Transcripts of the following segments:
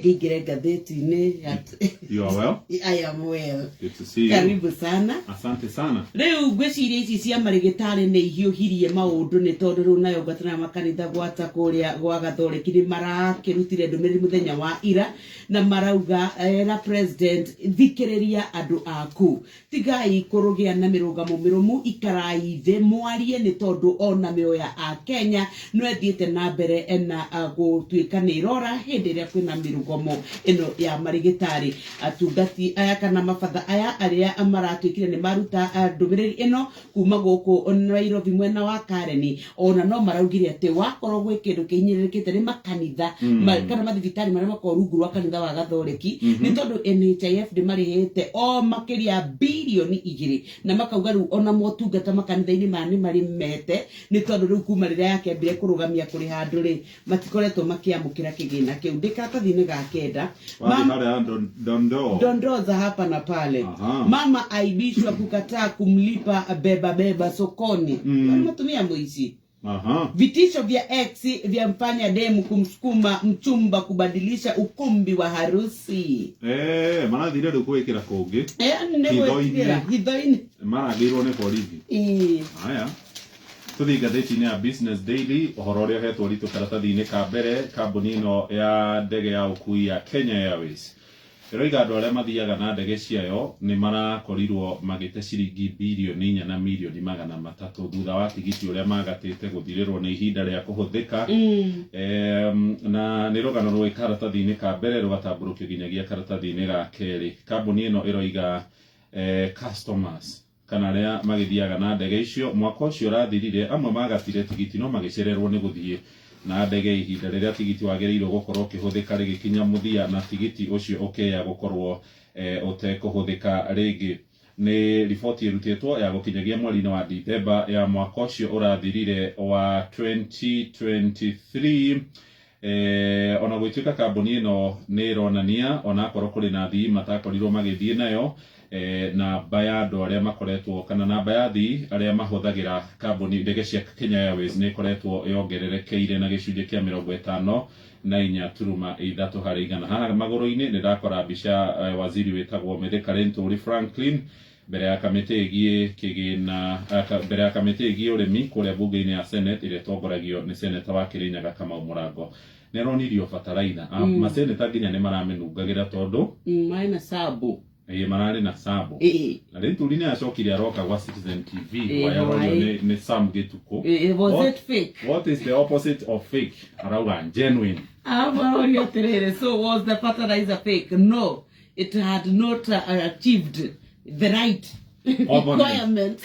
Ngĩingĩre ngathĩti-inĩ ya You are well. I am well. Good to see you. Karibu sana. Asante sana. Rĩu ngwĩciria ici cia marĩgĩtarĩ nĩ ihiũhirie maũndũ nĩ tondũ rĩu nayo ngwatanĩro ya makanitha gwata kũrĩa gwa gathoreki nĩ marakĩrutire ndũmĩrĩri mũthenya wa ira na marauga era president thikĩrĩria andũ aku. Tigai kũrũgĩa na mĩrũgamo mĩrũmu, ikarai thĩ mwarie nĩ tondũ ona mĩoyo ya Akenya no ĩthiĩte na mbere na gũtuĩka nĩ ĩrora hĩndĩ ĩrĩa kwĩna mĩrũgamo ĩno ya marĩgĩtarĩ. Atungati aya kana mabatha aya arĩa maratuĩkire nĩ maruta ndũmĩrĩri ĩno kuma gũkũ Nairobi mwena wa Karen ona no maraugire atĩ wakorwo gwĩ kĩndũ kĩhinyĩrĩrĩkĩte nĩ makanitha kana mathibitarĩ marĩa makoragwo rungu rwa kanitha wa Gathoreki nĩ tondũ NHIF ndĩmarĩhĩte o makĩria birioni 2 na makauga rĩu ona motungata makanitha-inĩ maya nĩ marĩmete nĩ tondũ rĩu kuma rĩrĩa yakĩambire kũrũgamia kũrĩha andũ rĩ matikoretwo makĩamũkĩra kĩgĩna kĩu. Ndĩ karatathi-inĩ ga kenda. Wathi harĩa dondoo. Dondoo za hapa na pale. Mama aibishwa kukataa kumlipa beba beba sokoni. Matumia mũici. Vitisho vya ex vyamfanya demu kumsukuma mchumba kubadilisha ukumbi wa harusi. Eh, marathire rĩu kwĩkĩra kũngĩ. Nĩ gwĩtigĩra hitho-inĩ. Marangĩirwo nĩ borithi. Haya. Tũthiĩ ngathĩti-inĩ ya Business Daily, ũhoro ũrĩa ũhetwo ũritũ karatathi-inĩ ka mbere, kambuni ĩno ya ndege ya ũkui ya Kenya Airways ĩroiga andũ arĩa mathiaga na ndege ciayo nĩ marakorirwo magĩte ciringi birioni 4 na mirioni 300 thutha wa tigiti ũrĩa magatĩte gũthirĩrwo nĩ ihinda rĩa kũhũthĩka. Na nĩ rũgano rwĩ karatathi-inĩ ka mbere rũgatambũrũkio nginyagia karatathi-inĩ ga kerĩ. Kambuni ĩno ĩroiga customers kana arĩa magĩthiaga na ndege icio mwaka ũcio ũrathirire amwe magatire tigiti no magĩcererwo nĩ gũthiĩ na ndege ihinda rĩrĩa tigiti wagĩrĩirwo gũkorwo ũkĩhũthĩka rĩgĩkinya mũthia na tigiti ũcio ũkĩya gũkorwo ũtekũhũthĩka rĩngĩ. Nĩ riboti ĩrutĩtwo ya gũkinyagia mweri-inĩ wa Dithemba ya mwaka ũcio ũrathirire wa 2023. Ona gũgĩtuĩka kambuni ĩno nĩ ĩronania onakorwo kũrĩ na athii matakorirwo magĩthiĩ nayo, namba ya andũ arĩa makoretwo kana namba ya athii arĩa mahũthagĩra kambuni ndege cia Kenya Airways nĩ ĩkoretwo yongererekeire na gĩcunjĩ kĩa 54.3 harĩ igana. Haha magũrũ-inĩ nĩ ndakora mbica waziri wĩtagwo Mithika Linturi Franklin mbere ya kamĩtĩ ĩgiĩ kĩgĩna, mbere ya kamĩtĩ ĩgiĩ ũrĩmi kũrĩa bunge-inĩ ya Senate ĩrĩa ĩtongoragio nĩ seneta wa Kirinyaga Kamau Mũrango. Nĩ aronirio bataraitha. Maseneta nginya nĩ maramĩnungagĩra tondũ Marĩ na sample. Ĩĩ, mararĩ na sample. Na Linturi nĩ acokire aroka gwa Citizen TV wayarorio nĩ Sam Gĩtukũ. Was it fake? What is the opposite of fake? Arauga genuine. Arorio atĩrĩrĩ, so was the fertilizer fake? No, it had not achieved the right requirement.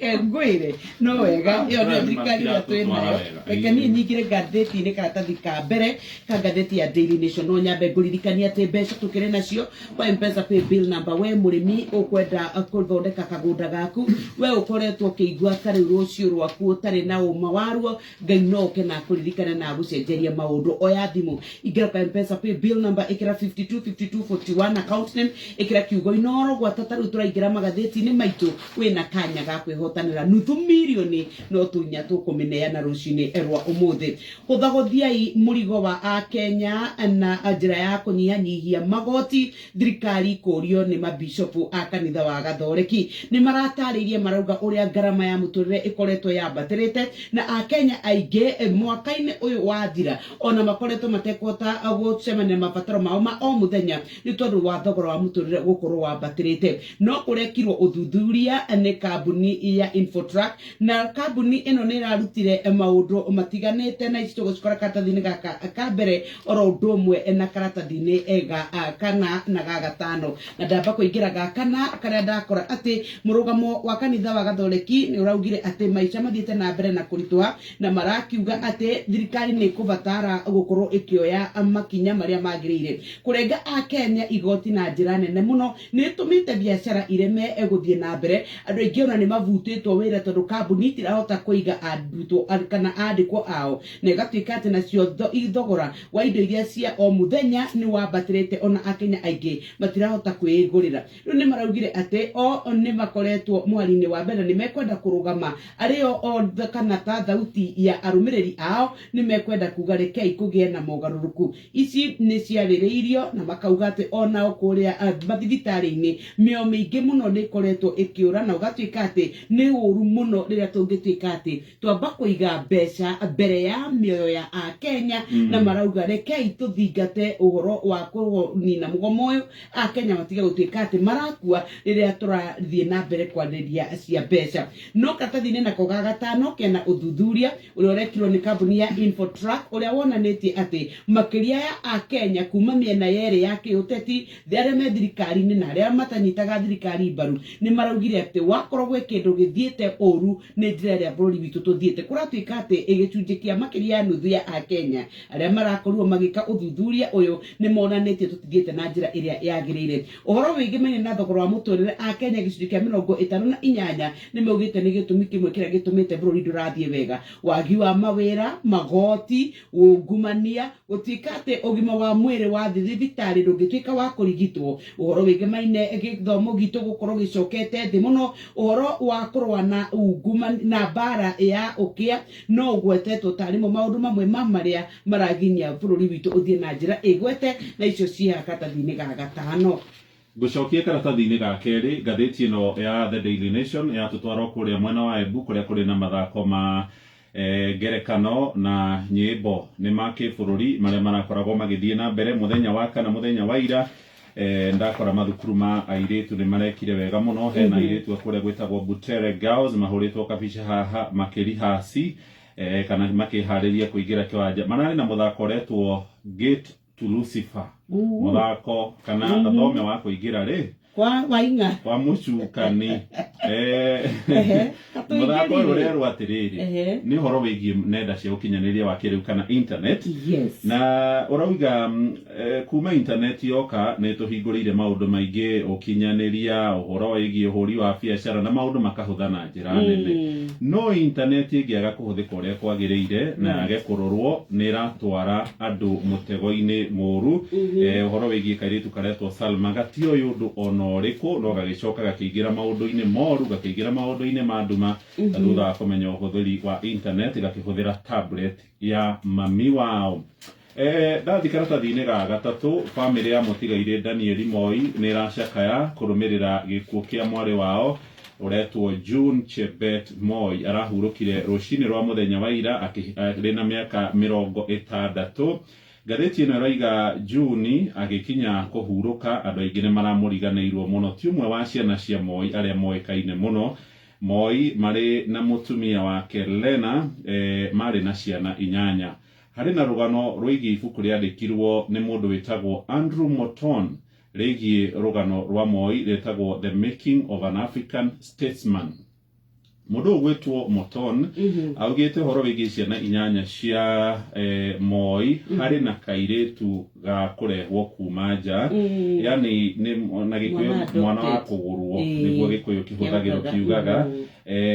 Ngwĩre no wega ĩyo nĩyo thirikari ĩrĩa twĩ nayo. Reke niĩ nyingĩre ngathĩti-inĩ karatathi ka mbere ka ngathĩti ya Daily Nation. No nyambe ngũririkanie atĩ mbeca tũkĩrĩ nacio kwa M-Pesa pay bill number. We mũrĩmi ũkwenda gũthondeka kagũnda gaku, we ũkoretwo ũkĩigua ta rĩu rũciũ rwaku ũtarĩ na ũma waruo, Ngai no oke na akũririkane na agũcenjerie maũndũ. Oya thimũ, ingĩra kwa M-Pesa pay bill number, ĩkĩra 525241 account name, ĩkĩra kiugo Inooro. Gwata ta rĩu tũraingĩra magathĩti-inĩ maitũ, wĩna kanya ga kwĩhotanĩra nuthu mirioni no tunya tũkũmĩneana rũcinĩ rwa ũmũthĩ. Hũthagũthiai mũrigo wa Akenya na njĩra ya kũnyihanyihia magoti, thirikari kũrio nĩ mabishopu a kanitha wa Gathoreki. Nĩ maratarĩirie marauga ũrĩa ngarama ya mũtũrĩre ĩkoretwo yambatĩrĩte na Akenya aingĩ mwaka-inĩ ũyũ wathira ona makoretwo matekũhota gũcemania na mabataro mao ma o mũthenya nĩ tondũ wa thogora wa mũtũrĩre gũkorwo wambatĩrĩte. No kũrekirwo ũthuthuria nĩ kambuni ya Infotrack, na kambuni ĩno nĩ ĩrarutire maũndũ matiganĩte, na ici tũgũcikora karatathi-inĩ gaka ka mbere oro ũndũ ũmwe na karatathi-inĩ ga kana na ga gatano. Na ndamba kũingĩra ga kana karĩa ndakora atĩ mũrũgamo wa kanitha wa Gathoreki nĩ ũraugire atĩ maica mathiĩte na mbere na kũritũha, na marakiuga atĩ thirikari nĩ ĩkũbatara gũkorwo ĩkĩoya makinya marĩa magĩrĩire. Kũrenga Akenya igoti na njĩra nene mũno nĩ ĩtũmĩte biacara ireme. ĩgũthiĩ na mbere. Andũ aingĩ ona nĩ mabutĩtwo wĩra tondũ kambuni itirahota kũiga arutwo kana andĩkwo ao, na ĩgatuĩka atĩ nacio thogora wa indo iria cia o mũthenya nĩ wambatĩrĩte, ona Akenya aingĩ matirahota kwĩgũrĩra. Rĩu nĩ maraugire atĩ o nĩ makoretwo mũhari-inĩ wa mbere na nĩ mekwenda kũrũgama arĩ o othe kana ta thauti ya arũmĩrĩri ao, nĩ mekwenda kuga rekei kũgĩe na mogarũrũku. Ici nĩ ciarĩrĩirio na makauga atĩ onao kũrĩa mathibitarĩ-inĩ mĩoyo mĩingĩ mũno nĩ ĩkoretwo ĩkĩũra, na ũgatuĩka atĩ nĩ ũru mũno rĩrĩa tũngĩtuĩka atĩ twamba kũiga mbeca mbere ya mĩoyo ya Akenya. Na marauga rekei tũthingate ũhoro wa kũnina mũgomo ũyũ, Akenya matige gũtuĩka atĩ marakua rĩrĩa tũrathiĩ na mbere kwarĩrĩria cia mbeca. No karatathi-inĩ nako ga gatano kena ũthuthuria ũrĩa ũrekirwo nĩ kambuni ya Infotrack, ũrĩa wonanĩtie atĩ makĩria ya Akenya kuma mĩena yerĩ ya kĩũteti, arĩa me thirikari-inĩ na arĩa matanyitaga thirikari mbaru, nĩ maraugire atĩ wakorwo gwĩ kĩndũ gĩthiĩte ũru nĩ njĩra ĩrĩa bũrũri witũ tũthiĩte. Kũratuĩka atĩ gĩcunjĩ kĩa makĩria ya nuthu ya Akenya arĩa marakorirwo magĩka ũthuthuria ũyũ nĩ monanĩtie tũtithiĩte na njĩra ĩrĩa yagĩrĩire. Ũhoro wĩgĩmaine na thogora wa mũtũrĩre, Akenya gĩcunjĩ kĩa 58 nĩ maugĩte nĩ gĩtũmi kĩmwe kĩrĩa gĩtũmĩte bũrũri ndũrathiĩ wega: wagi wa mawĩra, magoti, ungumania, gũtuĩka atĩ ũgima wa mwĩrĩ wa thibitarĩ ndũngĩtuĩka wa kũrigitwo, ũhoro wĩgemaine gĩthomo gitũ gũkorwo gĩcokete thĩ mũno, ũhoro wa kũrũa na ungumania na mbara ya ũkĩa no ũgwetetwo tarĩ mo maũndũ mamwe ma marĩa maraginya bũrũri witũ ũthiĩ na njĩra ĩgwete, na icio ciĩ karatathi-inĩ ga gatano. Ngũcokie karatathi-inĩ ga kerĩ, ngathĩti ĩno ya The Daily Nation yatũtwara kũrĩa mwena wa Embu, kũrĩa kũrĩ na mathako ma ngerekano na nyĩmbo nĩ ma kĩbũrũri marĩa marakoragwo magĩthiĩ na mbere mũthenya wa kana, mũthenya wa ira. Ndakora mathukuru ma airĩtu nĩ marekire wega mũno. Hena airĩtu a kũrĩa gwĩtagwo Butere Girls mahũrĩtwo kabica haha makĩrihaci kana makĩharĩria kũingĩra kĩwanja. Mararĩ na mũthako ũretwo Gate to Lucifer, mũthako kana thome wa kũingĩra rĩ kwa waing'a kwa mũcukani. Mũthako ũyũ ũrerwo atĩrĩrĩ, nĩ ũhoro wĩgiĩ nenda cia ũkinyanĩria wa kĩrĩu kana internet, na ũrauga kuma internet yoka nĩ tũhingũrĩire maũndũ maingĩ, ũkinyanĩria, ũhoro wĩgiĩ ũhũri wa biacara, na maũndũ makahũtha na njĩra nene. No internet ĩngĩaga kũhũthĩka ũrĩa kwagĩrĩire na yage kũrorwo, nĩ ĩratwara andũ mũtego-inĩ mũru. Ũhoro wĩgiĩ kairĩtu karetwo Salma gatioĩ ũndũ ona ũrĩkũ, no gagĩcoka gakĩingĩra maũndũ-inĩ moru, gakĩingĩra maũndũ-inĩ ma nduma na thutha wa kũmenya ũhũthĩri wa internet, gakĩhũthĩra tablet ya mami wao. Ndathi karatathi-inĩ ga gatatũ, bamĩrĩ ya mũtigairĩ Danieli Moi nĩ ĩracakaya kũrũmĩrĩra gĩkuũ kĩa mwarĩ wao ũretwo June Chebet Moi. Arahurũkire rũcinĩ rwa mũthenya wa ira arĩ na mĩaka 60. Ngathĩti ĩno ĩroiga June agĩkinya kũhurũka, andũ aingĩ nĩ maramũriganĩirwo mũno. Ti ũmwe wa ciana cia Moi arĩa moĩkaine mũno. Moi marĩ na mũtumia wake Lena marĩ na ciana inyanya. Harĩ na rũgano rwĩgiĩ ibuku rĩandĩkirwo nĩ mũndũ wĩtagwo Andrew Morton rĩgiĩ rũgano rwa Moi, rĩtagwo The Making of an African Statesman. Mũndũ ũyũ gwĩtwo Morton augĩte ũhoro wĩgiĩ ciana inyanya cia Moi, harĩ na kairĩtu ga kũrehwo kuma nja, yani nĩ na Gĩkũyũ mwana mwana wa adopted. kũgũrwo, nĩguo Gĩkũyũ kĩhũthagĩrwo kiugaga.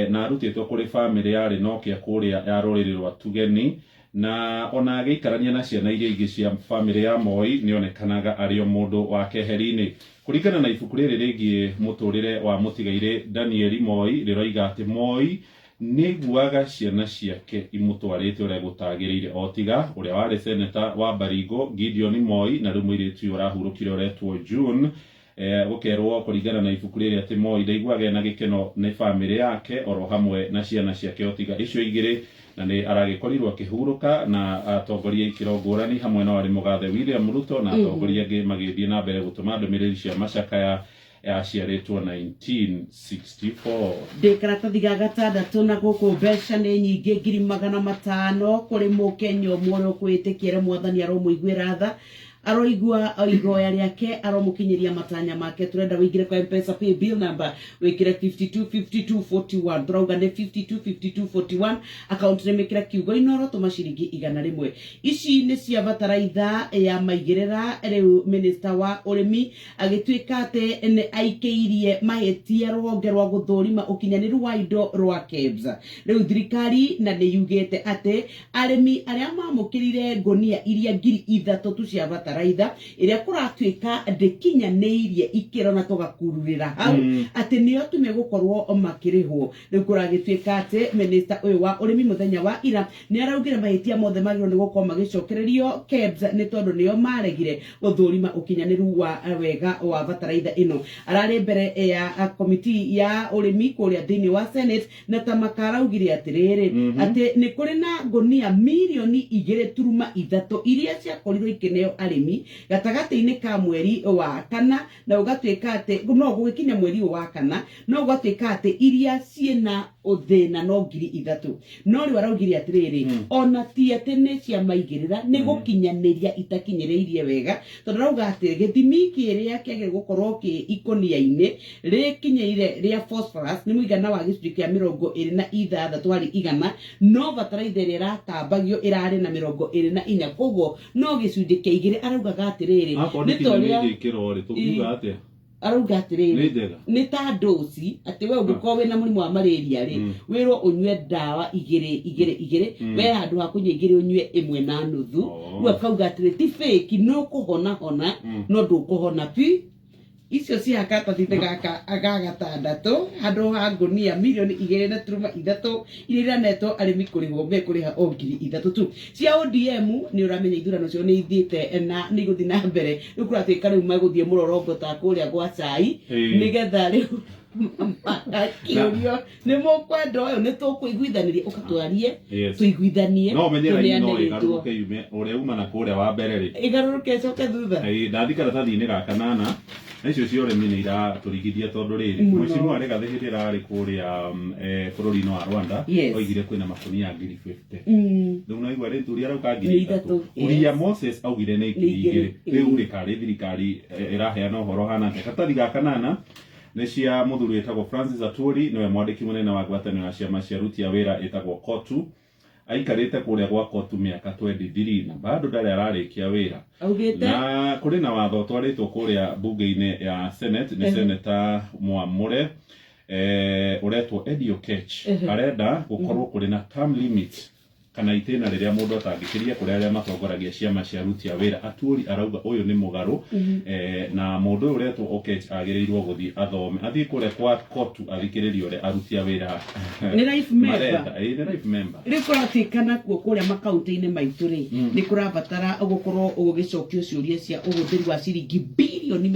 Na arutĩtwo kũrĩ bamĩrĩ yarĩ nokia kũrĩa ya rũrĩrĩ rwa Tugeni, na ona agĩikarania na ciana iria ingĩ cia bamĩrĩ ya Moi nĩonekanaga arĩ o mũndũ wa keheri-inĩ. Kũringana na ibuku rĩrĩ rĩgiĩ mũtũrĩre wa mũtigairĩ Danieli Moi, rĩroiga atĩ Moi nĩaiguaga ciana ciake imũtwarĩte ũrĩa gũtagĩrĩire, o tiga ũrĩa warĩ seneta wa Baringo Gideon Moi na rĩu mũirĩtu ũyũ ũrahurũkire ũretwo June. Gũkerwo kũringana na ibuku rĩrĩ atĩ Moi ndaiguaga ena gĩkeno nĩ bamĩrĩ yake oro hamwe na ciana ciake o tiga icio igĩrĩ, na nĩ aragĩkorirwo akĩhurũka na atongoria ikĩro ngũrani hamwe na warĩ mũgathe William Ruto na atongoria angĩ magĩthiĩ na mbere gũtũma ndũmĩrĩri cia macakaya. Yaciarĩtwo 1964. Ndĩ karatathi ga gatandatũ, na gũkũ mbeca nĩ nyingĩ, 500,000 kũrĩ Mũkenya ũmwe ũrĩa ũkwĩtĩkia ũrĩa Mwathani aromũiguĩra tha. Aroigua ihoya rĩake, aromũkinyĩria matanya make. Tũrenda wĩingĩre kwa Mpesa pay bill number, wĩkĩre 525241. Tũrauga nĩ 525241. Account nĩ mĩkĩra kiugo Inoro, tũma ciringi 100. Ici nĩ cia bataraitha ya maigĩrĩra. Rĩu minister wa ũrĩmi agĩtuĩka atĩ nĩ aikĩirie mahĩtia rũhonge rwa gũthũrima ũkinyanĩru wa indo rwa KEBS. Rĩu thirikari na nĩ yugĩte atĩ arĩmi arĩa mamũkĩrire ngũnia iria 3000 tu cia bataraitha ĩrĩa kũratuĩka ndĩkinyanĩirie ikĩro, na tũgakururĩra hau atĩ nĩo tu megũkorwo makĩrĩhwo. Rĩu kũragĩtuĩka atĩ minista ũyũ wa ũrĩmi mũthenya wa ira nĩ araugire mahĩtia mothe magĩrĩirwo nĩ gũkorwo magĩcokererio KEBS, nĩ tondũ nĩo maregire gũthũrima ũkinyanĩru wa wega wa bataraitha ĩno. Ararĩ mbere ya komiti ya ũrĩmi kũrĩa thĩinĩ wa Senate, na ta makaraugire atĩrĩrĩ, atĩ nĩ kũrĩ na ngũnia 2.3 mirioni iria ciakorirwo ikĩneo arĩmi gatagatĩ-inĩ ka mweri wa kana, na ũgatuĩka atĩ no gũgĩkinya mweri ũyũ wa kana, no gũgatuĩka atĩ iria ciĩna ũthĩna no 3000. No rĩu araugire atĩrĩrĩ, ona ti atĩ nĩ cia maigĩrĩra, nĩ gũkinyanĩria itakinyĩrĩirie wega, tondũ arauga atĩ gĩthimi kĩrĩa kĩagĩrĩire gũkorwo kĩ ikũnia-inĩ rĩkinyĩire rĩa phosphorus nĩ mũigana wa 26%, no bataraitha ĩrĩa ĩratambagio ĩrarĩ na 24, koguo no gĩcunjĩ kĩa 2. Araugaga atĩrĩrĩ, Akorwo nĩ ta ũrĩa ndĩkinyanĩirie ikĩro rĩ, tũngiuga atĩa? Arauga atĩrĩrĩ, Nĩ njega. Nĩ ta ndoci atĩ we ũngĩkorwo wĩna mũrimũ wa malaria rĩ, wĩrwo ũnyue ndawa igĩrĩ igĩrĩ igĩrĩ, we handũ ha kũnyua igĩrĩ ũnyue ĩmwe na nuthu. Rĩu akauga atĩrĩ, ti fake, no kũhona hona, no ndũkũhona pi. Icio cia karatathi gaka ga gatandatũ, handũ ha ngũnia 2.3 mirioni iria iranetwo arĩmi kũrĩhwo, mekũrĩha o 3000 tu. Cia ODM, nĩ ũramenya ithurano ciao nĩ ithiĩte na nĩ igũthiĩ na mbere. Rĩu kũratuĩka rĩu megũthiĩ mũrorongo ta kũrĩa gwa cai, nĩgetha rĩu magakĩũrio, nĩ mũkwenda ũyũ, nĩ tũkũiguithanĩria, ũka twarie, tũiguithanie. No ũmenye raini no tũneanĩrĩtwo. Ĩgarũrũke yume ũrĩa uma na kũrĩa wa mbere rĩ. Ĩgarũrũke ĩcoke thutha. Ĩĩ, ndathi karatathi-inĩ ga kanana, na icio cia ũrĩmi nĩ iratũrigithia, tondũ rĩrĩ, Mũno. Mheshimiwa Rigathĩ hĩndĩ ĩrarĩ kũrĩa bũrũri-inĩ wa Rwanda, oigire kwĩna makunia 50,000. Rĩu naigua rĩ thuri arauga Nĩ ngiri ithatũ, ithatũ. Uria Moses augire nĩ Nĩ ngiri igĩrĩ, igĩrĩ. Rĩu rĩ, karĩ thirikari ĩraheana ũhoro hana atĩa? Karatathi ga kanana nĩ cia mũthuri wĩtagwo Francis Atwoli, nĩwe mwandĩki mũnene wa ngwatanĩro ya ciama cia aruti a wĩra ĩtagwo COTU. Aikarĩte kũrĩa gwa COTU mĩaka 23 na bado ndarĩ ararĩkia wĩra. Augĩte Na kũrĩ na watho ũtwarĩtwo kũrĩa bunge-inĩ ya Senate nĩ seneta mwamũre ũretwo Eddie Okech. Arenda gũkorwo kũrĩ na term limit kana itĩna rĩrĩa mũndũ atangĩkĩria kũrĩ arĩa matongoragia ciama cia aruti a wĩra. Atwoli arauga ũyũ nĩ mũgarũ, na mũndũ ũyũ ũretwo Okech agĩrĩirwo gũthiĩ athome, athiĩ kũrĩa kwa COTU athikĩrĩrie ũrĩa aruti a wĩra Nĩ life member. marenda. Ĩĩ, nĩ life member. Rĩu kũratuĩka nakuo kũrĩa makaunti-inĩ maitũ rĩ, nĩ kũrabatara gũkorwo gũgĩcokio ciũria cia ũhũthĩri wa ciringi 33 birioni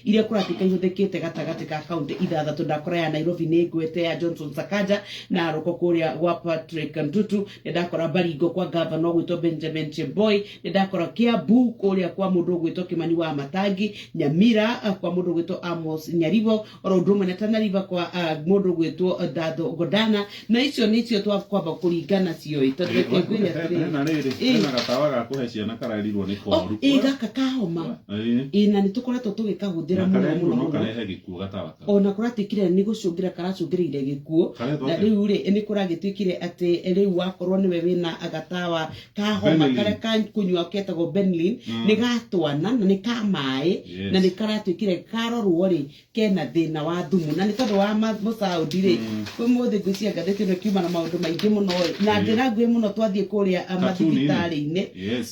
iria kũratuĩka ihũthĩkĩte gatagatĩ ka kaunti ithathatũ. Ndakora ya Nairobi nĩ ngwete ya Johnson Sakaja, na Naroko kũrĩa gwa Patrick Ntutu, nĩ ndakora Baringo kwa gavana ũgwĩtwo Benjamin Cheboy, nĩ ndakora Kiambu kũrĩa kwa mũndũ ũgwĩtwo Kimani wa Matangi, Nyamira kwa mũndũ ũgwĩtwo Amos Nyaribo, oro ũndũ ũmwe na Tana River kwa mũndũ ũgwĩtwo Ndatho Godana. Na icio nĩcio twakwamba kũringana cio ĩ, tondũ reke ngwĩre atĩrĩrĩ. Hena rĩrĩ, hena gatawa ga kũhe ciana kararirwo nĩ Oh, koru. Ĩ gaka kahoma. Ĩ, na nĩ tũkoretwo tũgĩkahũthĩra Na mũno karerirwo mũno no mũno. karehe gĩkuũ gatawa kau. Ona kũratuĩkire nĩ gũcũngĩra karacũngĩrĩire gĩkuũ. Karetwo Na atĩa? rĩu rĩ, nĩ kũragĩtuĩkire atĩ rĩu wakorwo nĩwe wĩna gatawa ka homa, Benylin. karĩa ka kũnyua ketagwo Benylin, nĩ gatwana na nĩ ka maĩ, na nĩ karatuĩkire karorwo rĩ, kena thĩna wa thumu, na nĩ tondũ wa mũcaũndi rĩ. Ũmũthĩ ngwĩciria ngathĩti ĩno ĩkiuma na maũndũ maingĩ mũno ĩ, na njĩra nguhĩ mũno twathiĩ kũrĩa Katuni-inĩ. mathibitarĩ-inĩ,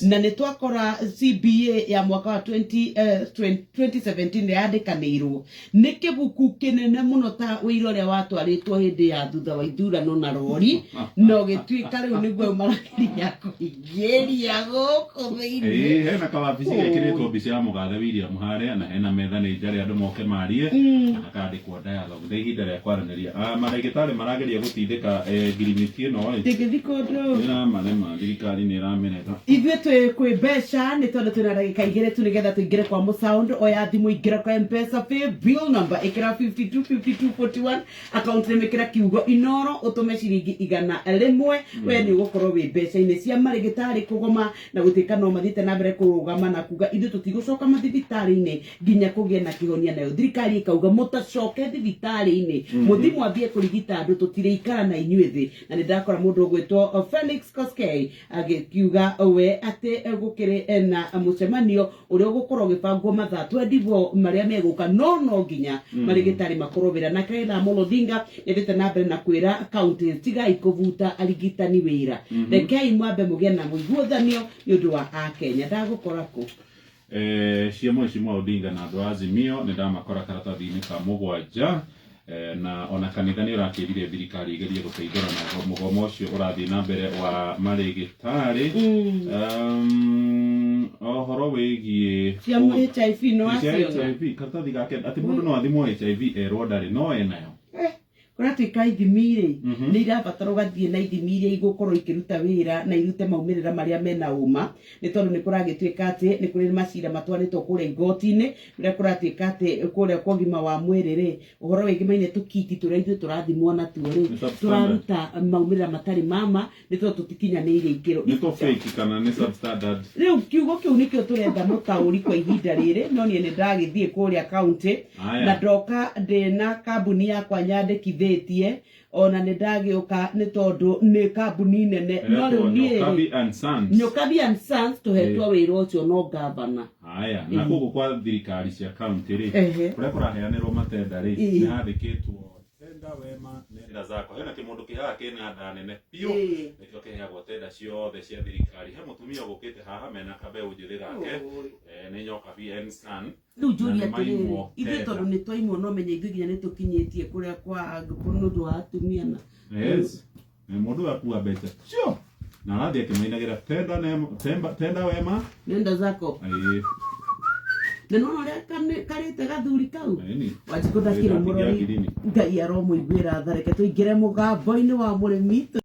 na nĩ twakora CBA ya mwaka wa 20, 20 2017 yandĩkanĩirwo nĩ kĩbuku kĩnene mũno ta ũira ũrĩa watwarĩtwo hĩndĩ ya thutha wa ithurano na rori, na ũgĩtuĩka rĩu nĩguo marageria kũingĩria gũkũ thĩinĩ. Ĩĩ, hena kawabici gekĩrĩtwo mbica ya mũgathe William harĩa, na hena metha nĩ njarĩ andũ moke marie, na hakandĩkwo dialogue. Nĩ ihinda rĩa kwaranĩria. Ah, mandagĩtarĩ marageria gũtindĩka ngirimiti ĩno ĩ. Ndĩngĩthiĩ kũndũ. Ĩramarema, thirikari nĩ ĩramĩrega. Ithuĩ twĩ kwĩ mbeca, nĩ tondũ twĩna ndagĩka igĩrĩ tu nĩgetha tũingĩre kwa mũsound. Oya thimũ, ingĩra kwa Mpesa pay bill number, ĩkĩra 525241, account name ĩkĩra kiugo Inoro, ũtũme ciringi 100. We nĩ ũgũkorwo wĩ mbeca-inĩ cia marĩgĩtarĩ kũgoma na gũtuĩka no mathiĩte na mbere kũrũgama na kuga ithuĩ tũtigũcoka mathibitarĩ-inĩ nginya kũgĩe na kĩhonia, nayo thirikari ĩkauga mũtacoke thibitarĩ-inĩ, mũthi mwambie kũrigita andũ, tũtirĩikara na inyuĩ thĩ. Na nĩ ndakora mũndũ ũgwĩtwo Felix Koskei agĩkiuga we atĩ gũkĩrĩ na mũcemanio ũrĩa ũgũkorwo ũgĩbangwo mathaa 24 marĩa megũka, no no nginya marĩgĩtarĩ makorwo wĩra. Nake Raila Amolo Odinga nĩathiĩte na mbere na kwĩra counties, tigai kũbuta arigitani wĩra, rekei mwambe mũgĩe na mũiguithanio nĩ ũndũ wa akenya. Ndagũkora kũ? Cia Mheshimiwa Odinga na andũ a Azimio nĩ ndamakora karatathi-inĩ ka 7. Na ona kanitha nĩ ũrakĩrire thirikari igerie gũteithũra na mũgomo ũcio ũrathiĩ na mbere wa marĩgĩtarĩ. Ũhoro wĩgiĩ cia HIV no cia aciona. HIV, karatathi gake atĩ mũndũ no athimwo HIV erwo ndarĩ no enayo. Kũratuĩka ithimi rĩ, nĩ irabatara ũgathiĩ na ithimi iria igũkorwo ikĩruta wĩra na irute maumĩrĩra marĩa mena ũma, nĩ tondũ nĩ kũragĩtuĩka atĩ nĩ kũrĩ macira matwarĩtwo kũrĩa igoti-inĩ, ũrĩa kũratuĩka atĩ kũrĩa kwa ũgima wa mwĩrĩ rĩ, ũhoro wĩgĩmaine tũkiti tũrĩa ithuĩ tũrathimwo natuo rĩ, Nĩ substandard. tũraruta maumĩrĩra matarĩ mama nĩ tondũ tũtikinyanĩirie ikĩro. Nĩ to fake kana nĩ substandard? Rĩu kiugo kĩu nĩkĩo tũretha mũtaũri kwa ihinda rĩrĩ, no niĩ nĩ ndagĩthiĩ kũrĩa kaunti na ndoka ndĩna kambuni yakwa nyandĩkithĩtie, ona nĩ ndagĩũka nĩ tondũ nĩ kambuni nene, no rĩu Ĩretwo niĩ rĩ, Nyokabi and Sons. Nyokabi and Sons, tũhetwo wĩra ũcio no gavana. Haya, na gũkũ kwa thirikari cia kaunti rĩ, kũrĩa kũraheanĩrwo matenda rĩ, nĩ handĩkĩtwo "Tenda wema nenda zako". Hena kĩmũndũ kĩ haha kĩna nda nene biũ, nĩkĩo kĩheagwo tenda ciothe cia thirikari. He mũtumia ũgũkĩte haha mena kambeũ njĩthĩ gake. Nĩ Nyokabi and Son. Rĩu njũria Na nĩ maimwo atĩrĩrĩ, ithuĩ tenda. tondũ nĩ twaimwo, no menya ithuĩ nginya nĩ tũkinyĩtie kũrĩa kwa nĩ ũndũ wa atumia na Yes, nĩ mũndũ ũyũ akua mbeca cio na arathiĩ akĩmainagĩra "Tenda tenda wema nenda zako". Na nona ũrĩa karĩte gathuri kau. Ĩni. Wanjikũ ndakĩrĩ Ĩĩ, mũrori. Ngirini. Ngai aromũiguĩra tha. Reke tũingĩre mũgambo-inĩ wa mũrĩmi.